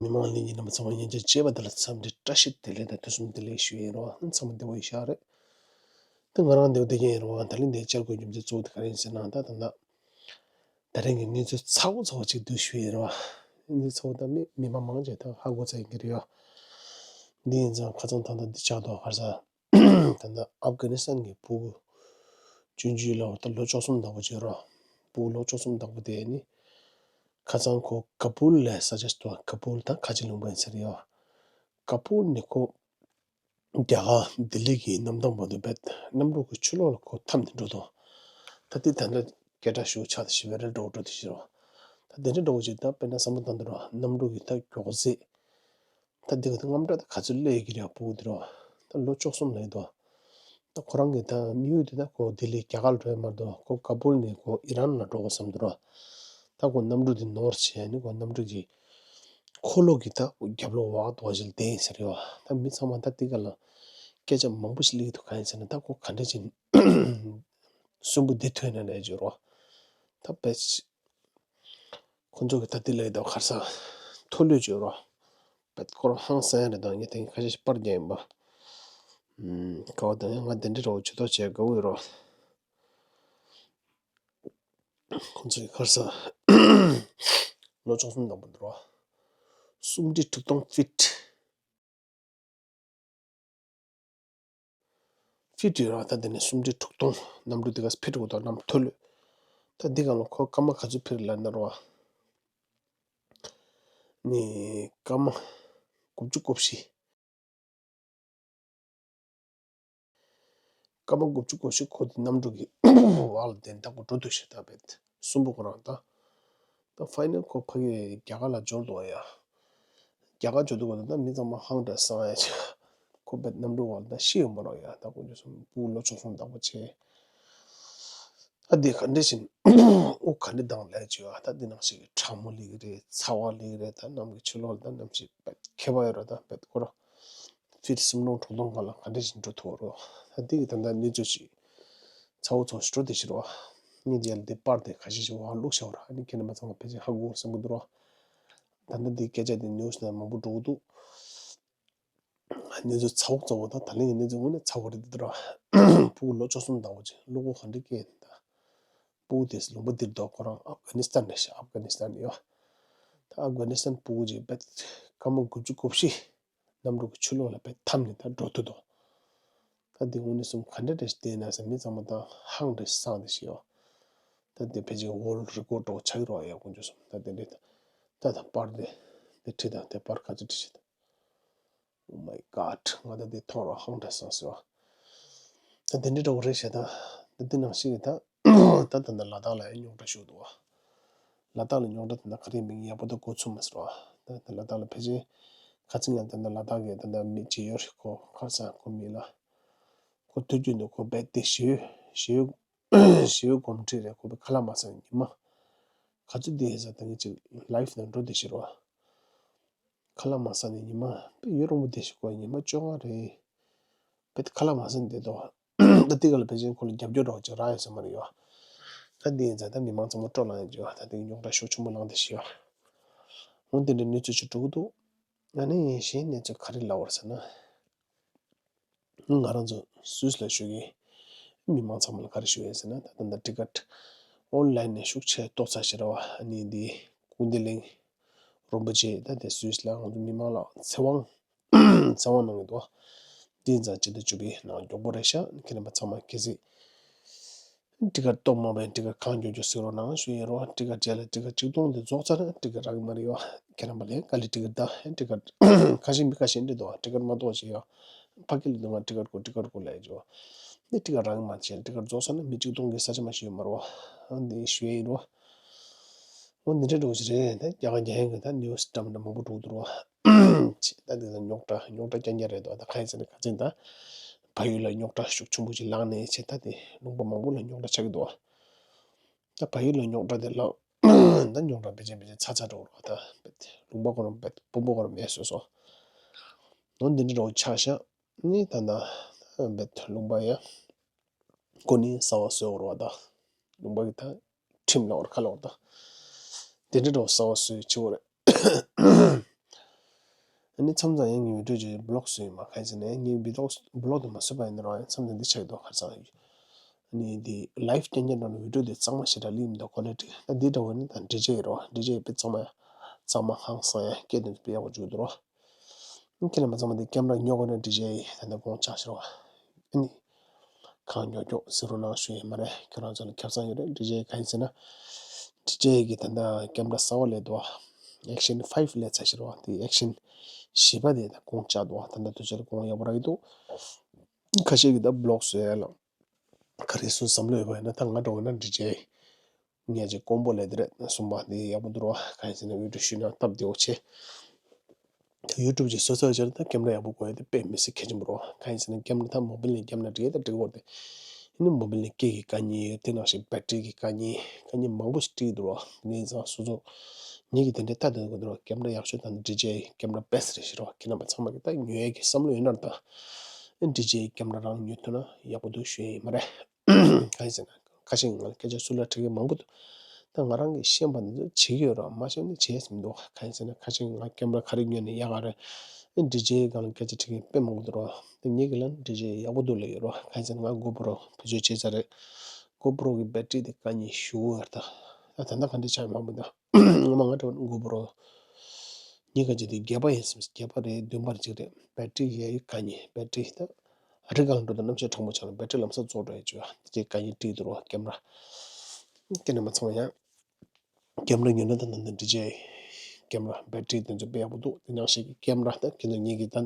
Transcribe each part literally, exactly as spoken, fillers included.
མི་མང་ལྷན་རྒྱས་རྣམ་པ་ཚང་མ་ཡང་བསྐྱར་མཇལ་བ་དེ་ལ་འཚམས་འདྲི་བཀྲ་ཤིས་བདེ་ལེགས་དང་ཐུགས་བསམ་བདེ་ལེགས་ཞུ་ཡིན་རོགས། ཚང་མ་བདེ་པོ་ཡིན་ཤག་རེད། ད་ང་རང་བདེ་པོ་བདེ་རྐྱང་ཡིན་རོགས། ད་ལན་འདི་བཅར་དགོས་རྒྱུ་མཚན་གཙོ་བོ་དེ་ག་རེ་ཡིན་ཟེར་ན། ད་ད་ད་ད་རིང་གི་གནས་ཚུལ་ཚ་བོ་ཚ་བོ་ཅིག་བསྡུས་ཞུ་ཡིན་རོགས། གནས་ཚུལ་ཚ་བོ་ད་མི་མི་མང་མང་ཆེ་ད་ཧ་གོ་ཚར་ཡིན་གྱི་རེད་ཡ། འདི་ཡིན་ཙང་ཁ་སང་ད་ད་འདི་ཆགས་འདུག་ག་རེ་ཟེར། ད་ལྟ་ཨབ་གྷ་ནི་སི་ཐན་གྱི་ཕྲུ་གུ་ཆུང་ཆུང་ལ་ད་ལོ་བཅུ་གསུམ་ལྡག་པ་ཅིག་རོ། ཕྲུ་གུ་ལོ་བཅུ་གསུམ་ལྡག་པ་དེ་ནི་ཁ་སང་ཁོ་ཀ་པུལ་ལ་ས་ཆ་ཞིག་འདུག་ཀ་པུལ་ད་ཁ་ཆེ་ལུང་པ་ཡིན་ས་རེད་ཡ། ཀ་པུལ་ནི་ཁོ་རྒྱ་གར་ལྡི་ལི་གི་གནམ་ཐང་བར་དུ་བེད་གནམ་གྲུ་གི་ཕྱི་ལོགས་ལ་ཁོ་འཐམས་ཏེ་འགྲོ་དང་། ད་དེ་ད་ལྟ་སྐད་གྲགས་ཤུགས་ཆག་ཏེ་ཞི་བའི་རེད་འགྲོ་འགྲོ་དེ་ཞིག་རོ། ད་དེ་འདྲ་འགྲོ་ཅིག་ད་དཔེར་ན་བསམ་བློ་བཏང་དུས་རོ། གནམ་གྲུ་གི་ད་མགྱོགས་ཟེར། ད་འདི་ག་ད་དངངས་སྐྲག་ད་ག་ཚོད་སླེབས་ཀྱི་རེད་ཕྲུ་གུ་འདི་རོ། ད་ལོ་བཅུ་གསུམ་ལ་ཡིན་དོ། ད་ཁོ་རང་གི་ད་དམིགས་ཡུལ་དེ་ད་ཁོ་ལྡི་ལི་རྒྱ་གར་ལ་འགྲོ་ཡ་མ་གཏོགས་ཁོ་ཀ་པུལ་ནས་ཁོ་ཨི་རན་ལ་འགྲོ་དགོས་བསམ་འདུག་རོ། ད་ཁོ་གནམ་གྲུ་དེ་ནོར་བྱས་ནས་ཁོ་གནམ་གྲུ་གི་འཁོར་ལོ་གི་ད་རྒྱབ་ལོགས་འོག་ཏུ་བ་ཞིག་ལ་བསྡད་ཡིན་ས་རེད་བ། ད་མི་ཚང་མ་ད་འདི་ག་ལ་སྐད་ཆ་མང་པོ་ཞིག་སླེབས་ཀྱི་འདུག་གང་ཡིན་ཟེར་ན་ད་ཁོ་ག་འདྲ་ཅིག་སུན་པོ་འདི་ཐོན་ན་ལས་བརྗོད་རོ། ད་དཔེ་ཁོ་ཚོ་གི་ད་ལྟའི་ལས་དང་ཁར་ས་མཐོ་ལོས་བརྗོད་རོགས། བེད་ཁོ་རང་ཧང་སང་རེད་དང་ངས་དེང་ཁ་ཤས་ཤིག་པར་རྒྱག་ཡིན་པ། ཨུམ། ཁ་བ་དང་ང་དེ་འདྲི་རོགས་ཇུས་གཏོགས་བྱས་དགའ་བོ་ཡོད་རོགས། ཁོ་ཚོ་གི་ཁར་ས་ལོ་བཅུ་གསུམ་དང་པོ་འདུག་རོགས། སུམ་ཁྲི་དྲུག་སྟོང་ཕིཊ། ཕིཊ་ཡོད་ར། ད་དེ་ནས་སུམ་ཁྲི་དྲུག་སྟོང་གནམ་གྲུ་དེ་ག་ཕིཊ་འོ་དང་གནམ་མཐོ་ལོས། ད་འདི་ག་ལ་ཁོ་སྐར་མ་ག་ཚོད་ཕིཊ་ལ་ན་ར་བ། ནི་སྐར་མ་དགུ་བཅུ་གོ་བཞི། སྐར་མ་དགུ་བཅུ་གོ་བཞི་ཁོ་དེ་གནམ་གྲུ་གི་འོག་ལ་དེ་འདག་པོ་འགྲོ་འདུག་ཤི་ད་བེད་གསུམ་པོ་ཁོ་རང་ད། ད་ཕའི་ནལ་ཁོ་ཕ་གི་རྒྱ་གར་ལ་འབྱོར་འདུག་ཡ། རྒྱ་གར་འབྱོར་འདུག་ག་ད་མི་ཚང་མ་ཧང་སྒྲ་སང་ཡ་ཆ། ཁོ་བེད་གནམ་གྲུ་བར་ད་ཤི་ཡོང་མ་རོགས་ཡ། ད་ཁོ་ཚོ་སུམ་སྤུ་གུ་ལོ་བཅུ་གསུམ་ལྡག་པ་བྱས། ད་འདི་ག་འདྲ་བཞིན་དབུགས་ག་འདྲ་ལྡང་ལས་བྱོས་ཨ། ད་འདི་ནང་བཞིན་གྱི་གྲང་མོ་ལིག་རེད། ཚ་བ་ལིག་རེད། ད་གནམ་གྱི་ཕྱི་ལོགས་ལ་ད་གནམ་གྱི་བེད་ཁྱད་པར་ཡོད་ར། ད་བེད་ཁོ་ར་ཕིཊ་སུམ་སྟོང་དྲུག་སྟོང་སྒང་ལ་ག་འདྲ་བཞིན་འགྲོ་ཐུབ་རོགས། ད་འདི་གི་ད་ད་གནས་ཚུལ་ཞིག་ཚ་བོ་ཚོ་ཞིག་འགྲོ་དེ་ཞིག་རོགས། ངས་རྗེས་ལ་འདི་པར་དེ་ཁ་ཤས་ཤིག་འོག་བླུགས་བཞག་ར། ཨ་ནི་ཁྱེད་རྣམ་པ་ཚང་མ་ཕལ་ཆེར་ཧ་གོ་བསམ་གི་འདུག་རོགས། ད་ལྟ་འདི་སྐད་ཆ་དེ་ནིའུ་སི་ནང་མང་པོ་འགྲོ་གི་འདུག་གནས་ཚུལ་ཚ་བོ་ཚ་བོ་དང་ད་ལན་གྱི་གནས་ཚུལ་དངོས་གནས་ཚ་བོ་རེད་འདུག་ར། ཕྲུ་གུ་ལོ་བཅུ་གསུམ་ལྡག་པོ་ཅིག་བློ་ཁོག་ག་འདྲ་སྐྱེས་ཡིན་ད། ཕྲུ་གུ་དེ་ལུང་པ་འདིར་འདུག་ཁོ་རང་ཨབ་གྷ་ནི་སི་ཐན་རེད་ཤག་ཨབ་གྷ་ནི་སི་ཐན་ཡོད། ད་ཨབ་གྷ་ནི་སི་ཐན་ཕྲུ་གུ་ཅིག་བེད་སྐར་མ་དགུ་བཅུ་གོ་བཞི་གནམ་གྲུ་གི་ཕྱི་ལོགས་ལ་བེད་འཐམས་ནས་ད་འགྲོ་ཐུབ་འདུག་ད་འདི་དངོས་གནས་སུ་ག་འདྲ་འདྲ་ཞིག་བལྟས་ན་ཟེར་མི་ཚང་མ་ད་ཧང་འདྲ་སང་འདྲ་ཞིག་ཡོད། ད་འདི་ཕལ་ཆེར་ཝོལ་རི་ཀོཌ་འདྲ་བོ་ཆགས་ཀྱི་རེད་ཡ། དཀོན་མཆོག་གསུམ། ད་དེ་འདྲ་ད་ད་ད་པར་དེ་དེ་བྲིས་དང་དེ་པར་ག་ཚོད་བྲིས་ཤིག Oh my God། ང་ད་འདི་མཐོང་རོགས་ཧང་སྒྲ་སང་ཟེར་བ། ད་འདི་འདྲ་འདྲ་བོ་རེད་ཤག་ད་ད་འདི་ནང་བཞིན་གྱི་ད་ད་ད་ད་ལ་དྭགས་ལ་ཡང་རྙོག་དྲ་ཤོར་འདུག་བ། ལ་དྭགས་ལ་རྙོག་དྲ་དེ་འདྲ་ག་རེ་མིན་ཡག་པོ་ད་གོ་ཚུགས་མ་སོང་བ། ད་ད་ལ་དྭགས་ལ་ཕལ་ཆེར་ཁ་ཚིག་ང་ད་ད་ལ་དྭགས་ཀྱི་ད་ད་མི་ཅིག་ཡོད་རེད། ཁོ་ཁར་ས་ཁོ་མི་ལ་ཁོ་དུས་རྒྱུན་དུ་ཁོ་རྦད་དེ་ཞི་བའི་ཞི་བའི་ཞི་བའི་གོམ་ཁྲིད་རེད། ཁོ་པའི་ཁ་ལག་མ་ཟ་ནས་ཉི་མ་ག་ཚོད་བསྡད་ཡོད་ཟེར། ད་ངས་ཅིག་ལའིབ་ནང་འགྲོ་བསྡད་ཤི་རོགས། ཁ་ལག་མ་ཟ་ནས་ཉི་མ་དཔེ་ཡུན་རིང་པོ་བསྡད་ཤི། ཁོ་ཉི་མ་བཅོ་ལྔ་རེད། དཔེ་ཁ་ལག་མ་ཟ་ནས་བསྡད་དོ། ད་དེ་ག་ལ་ཕལ་ཆེར་ཁོ་ལ་རྒྱབ་སྐྱོར་འདྲ་བོ་ཅིག་རག་ཡོད་ས་མ་རེད་ཡོ། ད་འདི་ཡིན་ཙང་ད་མི་མང་ཚང་མ་སྤྲོ་ལངས་ཡོད་ཅིག་ཡོ། ད་དེ་གི་རྙོག་དྲ་ཤུགས་ཆེན་པོ་ལངས་བསྡད་ཤི་ཡོ། འོ་འདི་འདྲའི་གནས་ཚུལ་ཅིག་འགྲོ་གི་འདུག་ཨ་ནི་གཞན་གནས་ཚུལ་ག་རེ་ལབ་པ་རེད་ཟེར་ན། ང་རང་ཚོ་སུད་སི་ལ་བཞུགས་མཁན་མི་མང་ཚང་མ་ལ་ག་རེ་ཞུ་ཡིན་ཟེར་ན། ད་ལྟ་ཊི་ཀེ་ཊི་ཨོན་ལའིན་ནས་ཤུགས་ཆེ་ཏོག་ཙམ་ཞིག་རེད་བ། ཨ་ནི་འདི་སྐུ་མདུན་གླིང་རིན་པོ་ཆེ་ད་དེ་སུད་སི་ལ་ང་ཚོ་མི་མང་ལ་ཚེ་དབང་ཚེ་དབང་གནང་གི་འདུག་དེ་ཡིན་ཙང་སྤྱི་ཟླ་བཅུ་པའི་ནང་མགྱོགས་པོ་རེད་ཤག་ཁྱེད་རྣམ་པ་ཚང་མ་གལ་སྲིད་ཊི་ཀེ་ཊི་སྟོབས་མང་པའི་ཊི་ཀེ་ཊི་གང་མགྱོགས་མགྱོགས་གཟིགས་རོགས་གནང་ཞུ་ཡིན་རོགས། ཊི་ཀེ་ཊི་རྗེས་ལ་ཊི་ཀེ་ཊི་ཆིག་སྟོང་དེ་རྫོགས་ཚར་ན་ཊི་ཀེ་ཊི་རག་གི་མ་རེད་བ། ཁྱེད་རྣམ་པ་ལ་དཀའ་ལས་ཊི་ཀེ་ཊི་ད་ཊི་ཀེ་ཊི་ཁ་ཤས་མི་ཁ་ཤས་འདྲི་འདུག་ཊི་ཀེ་ཊི་མ་གཏོགས་ཅི་ཡོད། ཕ་གི་ལ་འདུག་ང་ཊི་ཀེ་ཊི་དགོས་ཊི་ཀེ་ཊི་དགོས་ལབ་ཡོད་ཅོ། འདི་ཊི་ཀེ་ཊི་རག་གི་མ་བྱས། ཊི་ཀེ་ཊི་རྫོགས་ཚར་ན་མི་ཆིག་སྟོང་གི་ས་ཆ་མ་ཞིག་ཡོད་མ་རེད་བ། འདི་ཞུ་ཡིན་རོགས། འོ་འདི་འདྲ་འགྲོ་གི་རེད། ད་རྒྱ་གར་རྒྱ་ཡན་གི་ད་ནིའུ་སི་འདྲ་མི་འདྲ་མང་པོ་འགྲོ་གི་འདུག་རོགས། ད་འདི་ད་རྙོག་དྲ་རྙོག་དྲ་རྐྱང་རྐྱང་རེད་འདུག་ད་གང་ཡིན་ཟེར་ན་ཁ་ཚན་ད་བལ་ཡུལ་ལ་རྙོག་དྲ་ཤུགས་ཆེན་པོ་ཅིག་ལངས་ནས་བྱས། ད་དེ་ལུང་པ་མང་པོ་ལ་རྙོག་དྲ་ཆགས་ཀྱི་འདུག་ད་བལ་ཡུལ་ལ་རྙོག་དྲ་དེ་ལངས་ད་རྙོག་དྲ་བེད་ཅན་བེད་ཅན་ཚ་ཚ་འགྲོ་རོགས། ད་བེད་ལུང་པ་ཁོ་རང་བེད་དཔོན་པོ་ཁོ་རང་མེད་བཟོས་སོང་། འོ་འདི་འདྲ་འགྲོ་ཆགས་ཤག་ནི་ད་ད་བེད་ལུང་པ་ཡ་ཁོ་ནི་ས་བ་བཟོས་འོར་བ་ད་ལུང་པ་གི་ད་ ཁྲིམས་ལོག་ར་ཁ་ལོག་ད། དེ་འདྲ་འགྲོ་གསར་བ་བཟོས་བྱེད་འོ་རེད། ཨ་ནི་མཚམས་མཚམས་ཡང་ངའི་བི་ཌིའོ་ཅིག་བི་ལོག་བཟོས་ཡིན་མ་གང་ཡིན་ཟེར་ན་ངའི་བི་ལོག་བི་ལོག་དེ་མ་བཟོས་པ་ཡིན་ན་རང་ཡང་མཚམས་མཚམས་འདི་ཆགས་ཡོད་དོ་ཁ་སང་ཡོད། ཨ་ནི་འདི་ལའིབ་སྐྱོན་ཉན་འགྲོ་ན་བི་ཌིའོ་དེ་གཙང་མ་ཞེ་དྲག་ལི་མི་འདུག་ཀོ་ལི་ཊི་ད་འདི་འདྲ་བ་ནི་ད་འདྲི་བྱེད་ཡོད་རོ་འདྲི་བྱེད་དཔེ་གཙང་མ་ཡང་གཙང་མ་ཧང་སང་ཡང་སྐད་དོད་དཔེ་ཡག་པོ་བྱུང་འདུག་རོ། ཁྱེད་རྣམ་པ་ཚང་མ་འདི་ཀེམ་ར་ཉོ་དགོས་ན་འདྲི་བྱེད་ད་ལྟ་དགོངས་འཇགས་ཤོག་རོ། ཨ་ནི། གང་མགྱོགས་མགྱོགས་གཟིགས་རོགས་གནང་ཞུ་ཡས་མ་རེད། ཁྱོད་རང་ཚོ་ལ་ཁྱབ་ཚང་ཡོད་རེད། འདྲི་བྱེད་གང་ཡིན་ཟེར་ན། འདྲི་བྱེད་ཀྱི་ད་ལྟ་ཀེམ་ར་གསར་བ་སླེབས་འདུག་ཨེག་ཤན་ཕའིབ་སླེབས་ཚར་ཤག་རེད་བ། དེ་ཨེག་ཤན་བཞི་པ་དེ་ད་དགོངས་འཇགས་འདུག་ད་ལྟ་དུས་ཚོད་ལ་དགོངས་ཡག་པོ་རག་གི་འདུག་ཁ་ཤས་ཀྱིས་ད་བི་ལོག་བཟོ་ཡ་ལ་ག་རེ་གསུང་བསམ་བློ་ཡོད་པ་ཡིན་ན་ད་ང་འདྲ་བོ་ན་འདྲི་བྱེད་ངས་ཅིག་དཀོན་པོ་ལས་དེ་རེད་གསུངས་པ་འདི་ཡག་པོ་འདུག་རོ། གང་ཡིན་ཟེར་ན་འོས་སྒྲུབ་ཞུས་ན་སྟབས་བདེ་བོ་ཆེ། ད་ཡུ་ཊུབ་ཅིག་བཟོ་ཚར་རྗེས་ད་ཀེམ་ར་ཡག་པོ་དགོས་ཡ་དེ་དཔེ་མི་སྲིད་གལ་ཆེན་པོ་རོ། གང་ཡིན་ཟེར་ན་ཀེམ་ར་ད་མོ་བེལ་ནས་བརྒྱབ་ན་འགྲིག་ཡ་ད་འགྲིག་གི་རེད། ཨ་ནི་མོ་བེལ་ནས་སྐད་ཀྱི་དཀའ་ངལ་ཡོད། དེ་ནང་བཞིན་བེ་ཊི་རི་གི་དཀའ་ངལ་དཀའ་ངལ་མང་པོ་ཞིག་འཕྲད་ཀྱི་འདུག་རོ། དེ་ཡིན་ཙང་སོ་སོ་ངེད་ཀྱི་དེ་འདྲའི་ལྟ་དོན་དགོས་འདུག་རོ། ཀེམ་ར་ཡག་ཤོས་ད་ནི་ཌི་ཇེ་ཀེམ་ར་བེ་སི་ཊི་རེད་ཤི་རོ། ཁྱེད་རྣམ་པ་ཚང་མ་གི་ད་ཉོ་ཡ་གི་བསམ་བློ་ཡོད་ན་ད་ཨ་ཌི་ཇེ་ཀེམ་ར་རང་ཉོ་ཐུབ་ན་ཡག་པོ་འདུག་ཞུ་ཡ་ཡིན་མ་རེད། གང་ཡིན་ཟེར་ན། ཁ་ཤས་ང་ལ་སྐད་ཆ་སུ་ལ་དྲི་གི་མང་པོ་འདུག་ད་ང་རང་གིས་ཤེས་པ་འདི་ཚོ་བྱེད་ཀྱི་ཡོད་ར་མ་བྱས་ནས་བྱས་ཟིན་འདུག་གང་ཡིན་ཟེར་ན་ཁ་ཤས་ང་ཀེམ་ར་ག་རེ་ཉོས་ནས་ཡག་ག་རེད། ཨེ་ཌི་ཇེ་སྒང་ལ་སྐད་ཆ་དྲི་གི་དཔེ་མང་པོ་འདུག་ར། ད་ངེད་ཀྱི་ལ་ཌི་ཇེ་ཡག་པོ་འདུག་ལབ་ཡོད་ར། གང་ཡིན་ཟེར་ན་ང་གོ་པོ་རོ་བེད་སྤྱོད་བྱས་ཚར་རེད། གོ་པོ་རོ་གི་བེ་ཊི་རི་དེ་དཀའ་ངལ་ཞེ་པོ་ཡོད་རེད་ད། ད་ད་ལྟ་ག་འདྲ་ཆགས་ཡོད་མ་མི་འདུག་ངོ་མ་ང་འདྲ་བོ་གོ་པོ་རོ་གཉིས་ཀ་ཅིག་དེ་བརྒྱད་པ་ཡིན་སེམས། བརྒྱད་པ་རེད་བདུན་པ་རེད་ཅིག་རེད། བེ་ཊི་རི་ཡ་ཡི་དཀའ་ངལ་བེ་ཊི་རི་ད། རི་སྒང་འགྲོ་དུས་གནམ་གཤིས་གྲང་མོ་ཆགས་ན་བེ་ཊི་རི་ལམ་སང་རྫོགས་འགྲོ་ཡ་བྱོས་ཨ། དེ་དཀའ་ངལ་འཕྲད་འདུག་རོ་ཀེམ་ར། ཀེམ་ར་མ་ཚང་ཡང་། ཀེམ་ར་ཉོས་ན་ད་ནང་དུ་འདྲི་བྱེད། ཀེམ་ར་བེ་ཊི་རི་དེ་ཚོ་དཔེ་ཡག་པོ་འདུག་དེ་ནང་བཞིན་གྱི་ཀེམ་ར་ད་ཁྱེད་ཚོ་ངེད་ཀྱི་ད་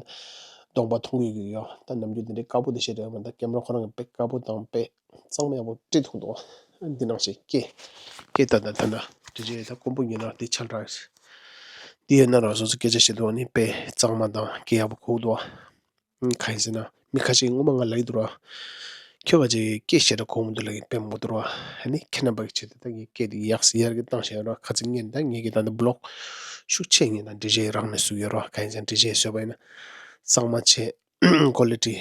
གདོང་པ་མཐོང་གི་ཡོད་ད་ནམ་རྒྱུན་དེ་འདྲའི་དཀར་པོ་དེ་བཤད་རེད་མ་ད་ཀེམ་ར་ཁོ་རང་གི་དཔེ་དཀར་པོ་དང་དཔེ་གཙང་མ་ཡག་པོ་བྲིས་ཐུབ་འདུག་འདི་ནང་བཞིན་སྐད་སྐད་ད་ད་ད་ད་འདྲི་བྱེད་ད་དཀོན་པོ་ཉོས་ན་དེ་ཆགས་འདྲ། འདི་ཡོད་ན་རང་སོ་སོ་སྐད་ཆ་བཤད་འདུག་ནི་དཔེ་གཙང་མ་དང་སྐད་ཡག་པོ་གོ་འདུག་གང་ཡིན་ཟེར་ན། མི་ཁ་ཤས་སྔོན་མ་ང་ལབ་ཀྱི་འདུག་ར། ཁྱོད་ཀྱི་སྐད་ཞེ་དྲག་གོ་མི་འདུག་ལབ་ཀྱི་དཔེ་མང་པོ་འདུག་ར། ཨ་ནི་ཁྱེད་རྣམ་པ་གི་ཆེད་དུ་ད་ངས་སྐད་དེ་ཡག་སེ་ཡར་གི་བཏང་བཞག་ཡོད་ར། ཁ་ཚིག་ངས་ད་ངས་ཀྱི་ད་ནི་བི་ལོག་ཤུགས་ཆེ་ངས་ད་འདྲི་བྱེད་རང་ནས་བཟོས་ཡོད་ར། གང་ཡིན་ཟེར་ན་འདྲི་བྱེད་བཟོས་པ་ཡིན་ན་གཙང་མ་བྱས་ཀོ་ལི་ཊི་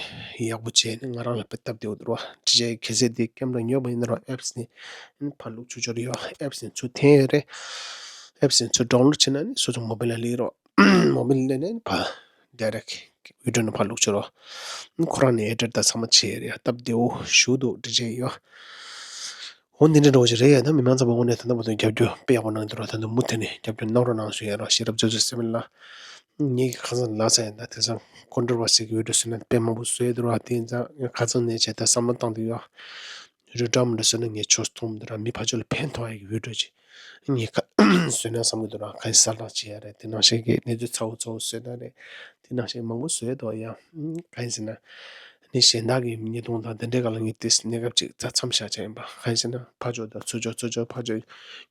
ཡག་པོ་བྱས་ནས་ང་རང་ལ་དཔེ་སྟབས་བདེ་པོ་འདུག་ར། འདྲི་བྱེད་གལ་སྲིད་དེ་ཀེམ་ར་ཉོས་པ་ཡིན་ན་ར་ཨེབ་སི་ནི་ཕར་བླུགས་ཆོག་ཆོག་རེད་ཡ། ཨེབ་སི་ནི་ཚུར་འཐེན་ཡོད་རེད། ཨེབ་སི་ནི་ཚུར་ཌའུན་ལོཌ་བྱས་ན་ནི་སོ་སོ་མོ་བེལ་ལ་སླེབས་རོགས། མོ་བེལ་སླེབས་ནས་ཕར་ཌའི་རེག་ཝི་ཌིའོ་ནང་ཕར་བླུགས་ཆོག་རོགས། ཁོ་རང་ནས་ཨེ་ཌིཊ་དང་ཚང་མ་བྱས་ཡོད་རེད་ཡ། སྟབས་བདེ་པོ་ཞེ་པོ་འདུག་འདྲི་བྱེད་ཡོད། འོ་འདི་འདྲ་འདྲ་བོ་ཞིག་རེད་ཡ། ད་མི་མང་ཚང་མ་དངོས་གནས་ད་ལྟ་བར་དུ་རྒྱབ་སྐྱོར་དཔེ་ཡག་པོ་གནང་གི་འདུག་ར། ད་དུང་མུ་མཐུད་ནས་རྒྱབ་སྐྱོར་གནང་རོགས་གནང་ཞུ་ཡ་ར། ཤེས་རབ་ཇོ་ཇོ་སེ་མིན་ལ་ངེད་ཀྱི་ཁ་སང་ལ་ཚ་ཡིན་ད་དེང་སང་ཀོན་ཊོ་བར་སི་གི་ཝི་ཌིའོ་བཟོས་ན་དཔེ་མང་པོ་བཟོས་འདུག་ར། དེ་ཡིན་ཙང་ངས་ཁ་སང་ནས་བྱས་ད་བསམ་བློ་བཏང་འདུག་ཡ། ཝི་ཌིའོ་འདྲ་མི་འདྲ་བཟོས་ན་ངས་ཆོས་མཐོང་མི་འདུག་ར། མི་ཕར་ཕྱོགས་ལ་ཕན་ཐོགས་ཡ་གི་ཝི་ཌིའོ་ཅིག་ངས་ཁ་བཟོས་ན་བསམ་གི་འདུག་ར། གང་ཡིན་གསར་བརླག་བྱེད་ཡ་རེད། དེ་ནང་བཞིན་གྱི་གནས་ཚུལ་ཚ་བོ་ཚ་བོ་བཟོས་ན་རེད། དེ་ནང་བཞིན་མང་པོ་བཟོས་འདུག་ཡ། གང་ཡིན་ཟེར་ན། ནི་གཞན་དག་གི་ཉེས་རྡུང་དང་དེ་འདྲའི་སྒང་ལ་ངས་དེ་གནས་སྐབས་ཅིག་རྩ་མཚམས་བཞག་བྱས་ཡིན་པ། གང་ཡིན་ཟེར་ན་ཕར་ཕྱོགས་དང་ཚུར་ཕྱོགས་ཚུར་ཕྱོགས་ཕར་ཕྱོགས་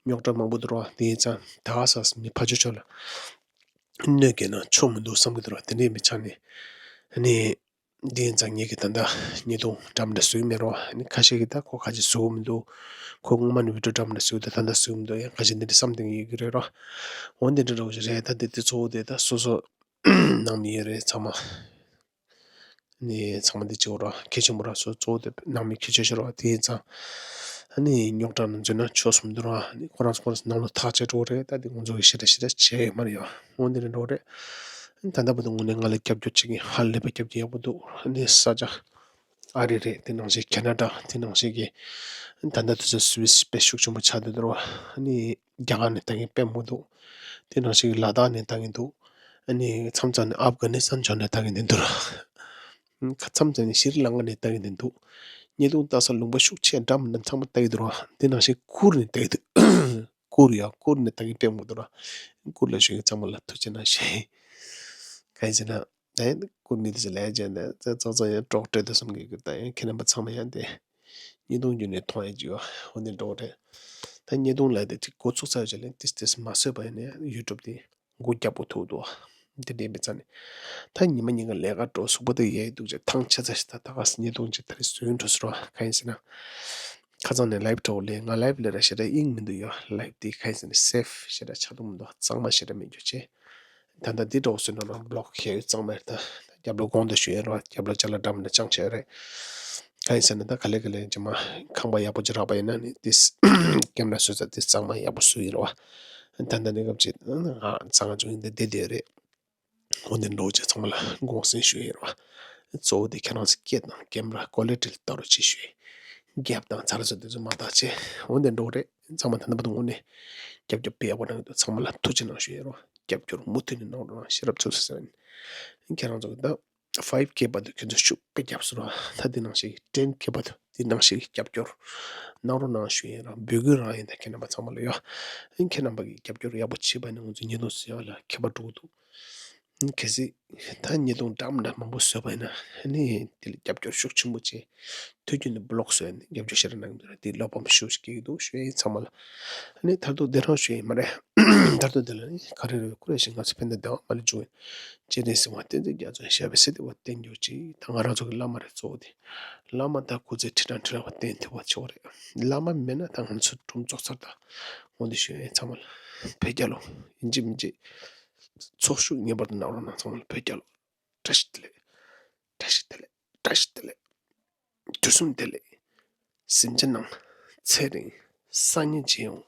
རྙོག་དྲ་མང་པོ་འདུག་ར། དེ་ཡིན་ཙང་ད་ག་ས་མི་ཕར་ཕྱོགས་ཕྱོགས་ལ་གནོད་སྐྱེལ་ན་ཆོག་མི་འདུག་བསམ་གི་འདུག་ར། དེ་འདྲའི་མི་ཆགས་ནས་ནི། དེ་ཡིན་ཙང་ངེད་ཀྱིས་ད་ལྟ་ཉེས་རྡུང་འདྲ་མི་འདྲ་བཟོ་གི་མེད་རོ། ཨ་ནི་ཁ་ཤས་ཀྱིས་ད་ཁོ་ཁ་ཅིག་བཟོ་གི་མི་འདུག་ཁོ་སྔོན་མ་ནས་ཝི་ཌིའོ་འདྲ་མི་འདྲ་བཟོ་གི་འདུག་ད་ལྟ་བཟོ་གི་མི་འདུག་ཡང་ཁ་ཅིག་འདི་འདྲ་བསམ་སྟེ་ཡོད་ཀྱི་རེད་རོ། འོ་འདི་འདྲ་འདྲ་བོ་ཞིག་རེད། ད་འདི་འདི་གཙོ་བོ་དེ་ད་སོ་སོ་ནང་མི་ཡོད་རེད་ཚང་མ། ཨ་ནི་ཚང་མ་འདི་གཅིག་པོ་རོ། གལ་ཆེན་པོ་རོ། སོ་གཙོ་བོ་དེ་ནང་མི་གལ་ཆེ་ཤོས་རོ། དེ་ཡིན་ཙང་ཨ་ནི་རྙོག་དྲ་ནང་འཛུལ་ན་ཆོག་གསུངས་འདུག་རོ། ཨ་ནི་ཁོ་རང་ཚོ་ཁོ་རང་ཚོ་ནང་ལོགས་ཐག་བཅད་འགྲོ་གི་རེད། ད་འདི་ང་ཚོ་གི་ཞེ་དྲག་ཞེ་དྲག་བྱས་ཡོད་མ་རེད་ཡ། འོ་འདི་འདྲ་འགྲོ་གི་རེད། ད་ལྟ་བར་དུ་དངོས་གནས་ང་ལ་རྒྱབ་སྐྱོར་བྱེད་མཁན་ཧ་ལས་པ་རྒྱབ་སྐྱོར་ཡག་པོ་འདུག་ཨ་ནི་ས་ཆ་ཨ་རི་རེད། དེ་ནང་བཞིན་ཁེ་ན་ཌ། དེ་ནང་བཞིན་གྱི་ད་ལྟ་དུས་ཚོད་སུད་སི་དཔེ་ཤུགས་ཆེན་པོ་ཆགས་བསྡད་འདུག་ཨ་ནི་རྒྱ་གར་ནས་ལྟ་མཁན་དཔེ་མང་པོ་འདུག་དེ་ནང་བཞིན་གྱི་ལ་དྭགས་ནས་ལྟ་མཁན་འདུག་ཨ་ནི་མཚམས་མཚམས་ནས་ཨབ་གྷ་ནི་སི་ཐན་ཕྱོགས་ནས་ལྟ་མཁན་དེ་འདུག་མཚམས་མཚམས་ནས་ཤྲི་ལང་ཀ་ནས་ལྟ་མཁན་དེ་འདུག་ཉེས་རྡུང་ལྟ་ས་ལུང་པ་ཤུགས་ཆེ་འདྲ་མི་འདྲ་ཚང་མ་ལྟ་གི་འདུག་ར། དེ་ནང་བཞིན་ཁུར་ནས་ལྟ་གི་འདུག་ཁུར་ཡ་ཁུར་ནས་ལྟ་གི་དཔེ་མང་པོ་འདུག་ར། ཁུར་ལ་ཞུ་གི་ཚང་མ་ལ་ཐུགས་རྗེ་གནང་ཞེས། གང་ཡིན་ཟེར་ན། ད་ཡང་ཁུར་ནི་དེ་ཚོ་ལས་བྱས་ནས་ཙག་ཙག་ཙག་ཡང་གྲོགས་སྤྲད་དུ་བསམ་གི་གི་ད་ཡང་ཁྱེད་རྣམ་པ་ཚང་མ་ཡང་དེ་ཉེས་རྡུང་བརྒྱུད་ནས་མཐོང་ཡ་ཅིག་ཡོད་འོ་ནི་འགྲོ་རེད། ད་ཉེས་རྡུང་ལས་དེ་ཅིག་འགོ་ཚུགས་ཚར་བྱས་ལས་ཏིས་ཏིས་མ་བཟོས་པ་ཡིན་ན་ཡང་ཡུ་ཊུབ་དེ་མགོ་རྒྱག་པོ་ཐུག་འདུག་དེ་འདྲའི་མི་ཚང་ནས་ད་ཉི་མ་ཉིན་ག་ལས་ཀ་འགྲོ་གཟུགས་པོ་དེ་ཡལ་འདུག་ཅེས་ཐང་ཆད་ཚར་ཞིག་ད་ད་ག་སེ་ཉེས་རྡུང་ཅིག་ད་རེས་བཟོས་འགྲོ་ཟེར་བ་གང་ཡིན་ཟེར་ན། ཁ་སང་ནས་ལའིབ་འགྲོ་ལས་ང་ལའིབ་ལས་ར་ཞེ་དྲག་དབྱིངས་མི་འདུག་ཡ། ལའིབ་དེ་གང་ཡིན་ཟེར་ན་སེབ་ཞེ་དྲག་ཆགས་འདུག་མི་འདུག་གཙང་མ་ཞེ་དྲག་མེད་རྒྱུ་བྱས། ད་ལྟ་འདི་འགྲོ་ཟེར་ན་རང་བི་ལོག་ཤེས་ཡོད་གཙང་མ་རེད་ད། རྒྱབ་ལོགས་གོང་དུ་ཞུ་ཡ་རེད་བ། རྒྱབ་ལོགས་ཅ་ལག་འདྲ་མི་འདྲ་བཅངས་བྱས་རེད། གང་ཡིན་ཟེར་ན་ད་ག་ལེ་ག་ལེ་རྗེས་མ་ཁང་པ་ཡག་པོ་ཅིག་རག་པ་ཡིན་ན་ནི་ཏིས་ཀེམ་ར་བཟོ་ས་ཏིས་གཙང་མ་ཡག་པོ་བཟོ་ཡིན་རོ། ད་ད་ནི་སྐབས་ཅིག་ང་གཙང་ཆུ་ཡིན་ད་བསྡད་བསྡད་རེད། འོན་ཏེ་འགྲོ་བྱས་ཚང་མ་ལ་དགོངས་སེལ་ཞུ་ཡིན་རོ། གཙོ་བོ་དེ་ཁྱེད་རང་ཚོ་སྐད་དང་ཀེམ་ར་ཀོ་ལི་ཊི་ལྟ་རུ་ཅིག་ཞུ་ཡིན། རྒྱབ་དང་ཚར་ཚོ་དེ་ཚོ་མ་བརྟག་བྱས་འོན་ཏེ་འགྲོ་རེད། ཚང་མ་ད་ལྟ་བར་དུ་དངོས་གནས་རྒྱབ་སྐྱོར་དཔེ་ཡག་པོ་གནང་གི་འདུག་ཚང་མ་ལ་ཐུགས་རྗེ་གནང་ཞུ་ཡིན་རོ། རྒྱབ་སྐྱོར་མུ་མཐུད་ནས་གནང་རོགས་གནང་ཤེས་རབ་ཚོགས་སུ་ཟེར་ནས་ཁྱེད་རང་ཚོ་གི་ད། ཕའིབ་ཀེ་བར་དུ་ཁྱོད་ཚོ་ཤུགས་ཀྱིས་རྒྱབ་སོང་ར། ད་དེ་ནང་བཞིན་ཊེན་ཀེ་བར་དུ་དེ་ནང་བཞིན་རྒྱབ་སྐྱོར་གནང་རོགས་གནང་ཞུ་ཡིན་ར། འབོད་སྐུལ་རང་ཡིན་ད་ཁྱེད་རྣམ་པ་ཚང་མ་ལ་ཡོད། ཨིན་ཁྱེད་རྣམ་པ་གིས་རྒྱབ་སྐྱོར་ཡག་པོ་བྱས་པ་ནི་ང་ཚོའི་ཉེས་རྡུང་སེལ་ཡག་ལ་ཁྱད་པར་འགྲོ་གི་འདུག་གལ་སྲིད་ད་ཉེས་རྡུང་འདྲ་མི་འདྲ་མང་པོ་བཟོས་པ་ཡིན་ན་ནི་དེ་ལ་རྒྱབ་སྐྱོར་ཤུགས་ཆེན་པོ་བྱས་དུས་རྒྱུན་དུ་བི་ལོག་བཟོས་ནས་རྒྱབ་སྐྱོར་ཞེ་དྲག་གནང་གི་འདུག་ར། དེ་བློ་ཕམ་ཤུགས་ཆེ་སྐྱེ་གི་འདུག་ཞུ་ཡིན་ཚང་མ་ལ། ནི་མཐར་ཐུག་འདི་རང་ཞུ་ཡིན་མ་རེད། མཐར་ཐུག་འདི་ལ་ནི་ག་རེ་རེད། ཁོ་རེ་ཞིག་ང་ཚོ་ཕན་བདེ་བདེ་བ་མ་ལ་འཇུག་ཡིན། སྤྱན་རས་གཟིགས་དབང་བསྟན་འཛིན་རྒྱ་མཚོ་ཞབས་པད་སྲིད་བདེ་བ་བརྟན་གྱུར་ཅིག་ད་ང་རང་ཚོ་གི་བླ་མ་རེད་གཙོ་བོ་དེ། བླ་མ་དང་སྐུ་ཚེ་ཁྲི་ཕྲག་ཁྲི་ལ་བརྟན་ཐུབ་པ་ཆོག་རེད། བླ་མ་མེད་ན་ད་ང་ཚོ་སྒྲུང་རྫོགས་ཚར་ད། འོན་ཏེ་ཞུ་ཡིན་ཚང་མ་ལ་བོད་རྒྱལ་ལོ། ཡིན་གཅིག་མིན་གཅིག་ཚོགས་ཞུགས་ངེས་པར་དུ་གནང་རོགས་གནང་ཚང་མ་ལ་བོད་རྒྱལ་ལོ། བཀྲ་ཤིས་བདེ་ལེགས། བཀྲ་ཤིས་བདེ་ལེགས། བཀྲ་ཤིས་བདེ་ལེགས། དུས་གསུམ་བདེ་ལེགས། སེམས་ཅན་རྣམས་ཚེ་རིང་སང་ཉིན་མཇལ་ཡོང་